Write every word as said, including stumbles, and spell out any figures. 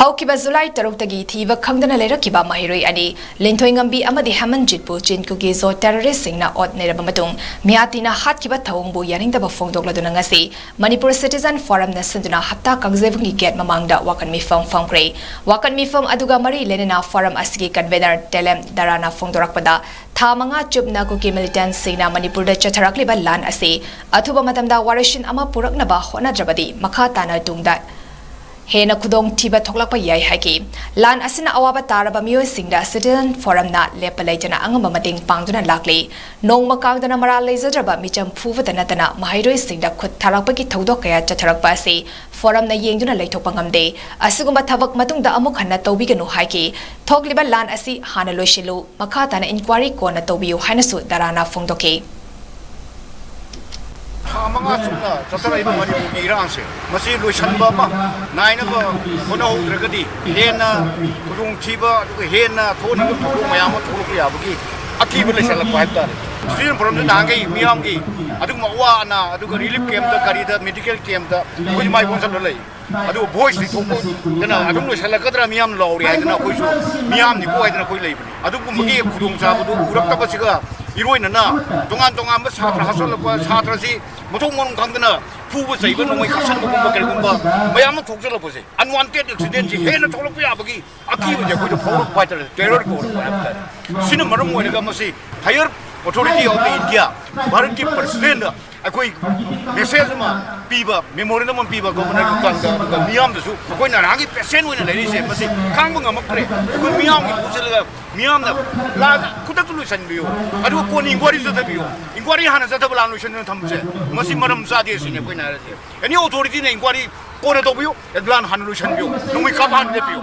ꯍꯧꯈꯤꯕ ꯖꯨꯂꯥꯏ ꯇꯔꯨꯛꯇꯒꯤ ꯊꯤꯕ ꯈꯪꯗꯅ ꯂꯩꯔꯛꯈꯤꯕ ꯃꯍꯩꯔꯣꯏ ꯑꯅꯤ, ꯂꯤꯟꯊꯣꯏꯉꯝꯕꯤ ꯑꯃꯗꯤ ꯍꯦꯃꯟꯖꯤꯠꯄꯨ ꯆꯤꯟ ꯀꯨꯀꯤ ꯖꯣ terrorist ꯁꯤꯡꯅ ꯑꯣꯠ ꯅꯩꯔꯕ ꯃꯇꯨꯡ, ꯃꯤꯌꯥꯇꯤꯅ ꯍꯥꯠꯈꯤꯕ ꯊꯧꯑꯣꯡꯕꯨ ꯌꯥꯅꯤꯡꯗꯕ ꯐꯣꯡꯗꯣꯛꯂꯗꯨꯅ ꯉꯁꯤ ꯃꯅꯤꯄꯨꯔ Citizen Forum ꯅ ꯁꯤꯟꯗꯨꯅ ꯍꯞꯇꯥ ꯀꯥꯡꯖꯩꯕꯨꯡꯒꯤ gate ꯃꯃꯥꯡꯗ ꯋꯥꯀꯠ ꯃꯤꯐꯝ ꯐꯝꯈ꯭ꯔꯦ꯫ ꯋꯥꯀꯠ ꯃꯤꯐꯝ ꯑꯗꯨꯒ ꯃꯔꯤ ꯂꯩꯅꯅ forum ꯑꯁꯤꯒꯤ convener ꯇꯦꯂꯦꯝ ꯗꯔꯥꯅ ꯐꯣꯡꯗꯣꯔꯛꯄꯗ, ꯊꯥ ꯃꯉꯥ ꯆꯨꯞꯅ ꯀꯨꯀꯤ militant ꯁꯤꯡꯅ ꯃꯅꯤꯄꯨꯔꯗ ꯆꯠꯊꯔꯛꯂꯤꯕ ꯂꯥꯟ ꯑꯁꯤ ꯑꯊꯨꯕ ꯃꯇꯝꯗ ꯋꯥꯔꯣꯏꯁꯤꯟ ꯑꯃ ꯄꯨꯔꯛꯅꯕ ꯍꯣꯠꯅꯗ꯭ꯔꯕꯗꯤ ꯃꯈꯥ ꯇꯥꯅ ꯇꯨꯡꯗ ꯍꯦꯟꯅ ꯈꯨꯗꯣꯡꯊꯤꯕ ꯊꯣꯛꯂꯛꯄ ꯌꯥꯏ ꯍꯥꯏꯈꯤ꯫ ꯂꯥꯟ ꯑꯁꯤꯅ ꯑꯋꯥꯕ ꯇꯥꯔꯕ ꯃꯤꯑꯣꯏꯁꯤꯡꯗ Citizen Forum ꯅ ꯂꯦꯞꯄ ꯂꯩꯇꯅ ꯑꯉꯝꯕ ꯃꯇꯦꯡ ꯄꯥꯡꯗꯨꯅ ꯂꯥꯛꯂꯤ꯫ ꯅꯣꯡꯃ ꯀꯥꯡꯗꯅ ꯃꯔꯥꯜ ꯂꯩꯖꯗ꯭ꯔꯕ ꯃꯤꯆꯝ ꯐꯨꯕꯇ ꯅꯠꯇꯅ ꯃꯍꯩꯔꯣꯏꯁꯤꯡꯗ ꯈꯨꯠ ꯊꯥꯔꯛꯄꯒꯤ ꯊꯧꯗꯣꯛ ꯀꯌꯥ ꯆꯠꯊꯔꯛꯄ ꯑꯁꯤ forum ꯅ ꯌꯦꯡꯗꯨꯅ ꯂꯩꯊꯣꯛꯄ ꯉꯝꯗꯦ꯫ ꯑꯁꯤꯒꯨꯝꯕ ꯊꯕꯛ ꯃꯇꯨꯡꯗ ꯑꯃꯨꯛ ꯍꯟꯅ ꯇꯧꯕꯤꯒꯅꯨ ꯍꯥꯏꯈꯤ꯫ ꯊꯣꯛꯂꯤꯕ ꯂꯥꯟ ꯑꯁꯤ ꯍꯥꯟꯅ ꯂꯣꯏꯁꯤꯜꯂꯨ, ꯃꯈꯥ ꯇꯥꯅ inquiry ꯀꯣꯟꯅ ꯇꯧꯕꯤꯌꯨ ꯍꯥꯏꯅꯁꯨ ꯗꯔꯥꯅ ꯐꯣꯡꯗꯣꯛꯈꯤ꯫ ꯊꯥ ꯃꯉꯥ ꯆꯨꯞꯅ ꯆꯠꯊꯔꯛꯏꯕ ꯃꯅꯤꯄꯨꯔꯒꯤ ꯏꯔꯥꯡꯁꯦ, ꯃꯁꯤ ꯂꯣꯏꯁꯤꯟꯕ ꯑꯃ ꯅꯥꯏꯅꯕ ꯍꯣꯠꯅꯍꯧꯗ꯭ꯔꯒꯗꯤ ꯍꯦꯟꯅ ꯈꯨꯗꯣꯡꯊꯤꯕ, ꯑꯗꯨꯒ ꯍꯦꯟꯅ ꯊꯣꯛꯍꯟꯅꯤꯡꯕ ꯊꯧꯗꯣꯛ ꯃꯌꯥꯝ ꯑꯃ ꯊꯣꯛꯂꯛꯄ ꯌꯥꯕꯒꯤ ꯑꯀꯤꯕ ꯂꯩꯁꯜꯂꯛꯄ ꯍꯥꯏꯕ ꯇꯥꯔꯦ꯫ Citizen Forum ꯁꯤ ꯅꯍꯥꯟꯈꯩ ꯃꯤꯌꯥꯝꯒꯤ ꯑꯗꯨꯒꯨꯝꯕ ꯑꯋꯥ ꯑꯅꯥ, ꯑꯗꯨꯒ relief camp ꯇ, ꯀꯔꯤꯗ, medical camp ꯇ ꯑꯩꯈꯣꯏ ꯃꯥꯏ ꯑꯣꯟꯁꯤꯜꯂ ꯂꯩ꯫ ꯑꯗꯨꯒ voice ꯁꯤ ꯊꯣꯛꯄꯗꯅ ꯑꯗꯨꯝ ꯂꯣꯏꯁꯤꯜꯂꯛꯀꯗ꯭ꯔꯥ, ꯃꯤꯌꯥꯝ ꯂꯥꯎꯔꯦ ꯍꯥꯏꯗꯅ ꯑꯩꯈꯣꯏꯁꯨ ꯃꯤꯌꯥꯝꯅꯤꯀꯣ ꯍꯥꯏꯗꯅ ꯑꯩꯈꯣꯏ ꯂꯩꯕꯅꯤ꯫ ꯑꯗꯨꯒꯨꯝꯕꯒꯤ ꯈꯨꯗꯣꯡꯆꯥꯕꯗꯨ ꯎꯔꯛꯇꯕꯁꯤꯒ ꯏꯔꯣꯏꯅꯅ ꯇꯣꯉꯥꯟ ꯇꯣꯉꯥꯟꯕ ꯁꯥꯇ꯭ꯔ ꯍꯥꯠꯆꯜꯂꯛꯄ, ꯁꯥꯇ꯭ꯔꯁꯤ ꯃꯊꯣꯡ ꯃꯔꯝ ꯈꯪꯗꯅ ꯐꯨꯕ ꯆꯩꯕ, ꯅꯣꯡꯃꯩ ꯀꯥꯞꯁꯟꯕꯒꯨꯝꯕ ꯀꯔꯤꯒꯨꯝꯕ ꯃꯌꯥꯝ ꯑꯃ ꯊꯣꯛꯆꯜꯂꯛꯄꯁꯦ, unwanted accident ꯁꯤ ꯍꯦꯟꯅ ꯊꯣꯛꯂꯛꯄ ꯌꯥꯕꯒꯤ ꯑꯀꯤꯕꯁꯦ ꯑꯩꯈꯣꯏꯗ ꯐꯥꯎꯔꯛꯄ ꯍꯥꯏꯇꯥꯔꯦ, terror ꯀꯧꯔꯛꯄ ꯍꯥꯏꯕ ꯇꯥꯔꯦ꯫ ꯁꯤꯅ ꯃꯔꯝ ꯑꯣꯏꯔꯒ ꯃꯁꯤ higher authority of the India, ꯚꯥꯔꯠꯀꯤ President ꯗ ꯑꯩꯈꯣꯏ message ꯑꯃ ꯄꯤꯕ, memorandum ꯑꯃ ꯄꯤꯕ Governor ꯀꯥꯡꯗ, ꯑꯗꯨꯒ ꯃꯤꯌꯥꯝꯗꯁꯨ ꯑꯩꯈꯣꯏ ꯅꯍꯥꯟꯒꯤ patient ꯑꯣꯏꯅ ꯂꯩꯔꯤꯁꯦ ꯃꯁꯤ ꯈꯥꯡꯕ ꯉꯝꯃꯛꯇ꯭ꯔꯦ꯫ ꯑꯩꯈꯣꯏ ꯃꯤꯌꯥꯝꯒꯤ ꯄꯨꯁꯤꯜꯂꯒ ꯃꯤꯌꯥꯝꯅ ꯂꯥꯟ ꯈꯨꯗꯛꯇ ꯂꯣꯏꯁꯤꯟꯕꯤꯌꯨ, ꯑꯗꯨꯒ ꯀꯣꯟꯅ inquiry ꯆꯠꯊꯕꯤꯌꯨ꯫ Inquiry ꯍꯥꯟꯅ ꯆꯠꯊꯕ, ꯂꯥꯟ ꯂꯣꯏꯁꯤꯟꯗꯅ ꯊꯝꯕꯁꯦ ꯃꯁꯤ ꯃꯔꯝ ꯆꯥꯗꯦ ꯁꯤꯅꯤ ꯑꯩꯈꯣꯏꯅ ꯍꯥꯏꯔꯤꯁꯦ꯫ Any authority ꯅ inquiry ꯀꯣꯟꯅ ꯇꯧꯕꯤꯌꯨ, ꯂꯥꯟ ꯍꯥꯟꯅ ꯂꯣꯏꯁꯤꯟꯕꯤꯌꯨ, ꯅꯣꯡꯃꯩ ꯀꯥꯞꯄ ꯍꯥꯟꯅ ꯂꯦꯞꯄꯤꯌꯨ꯫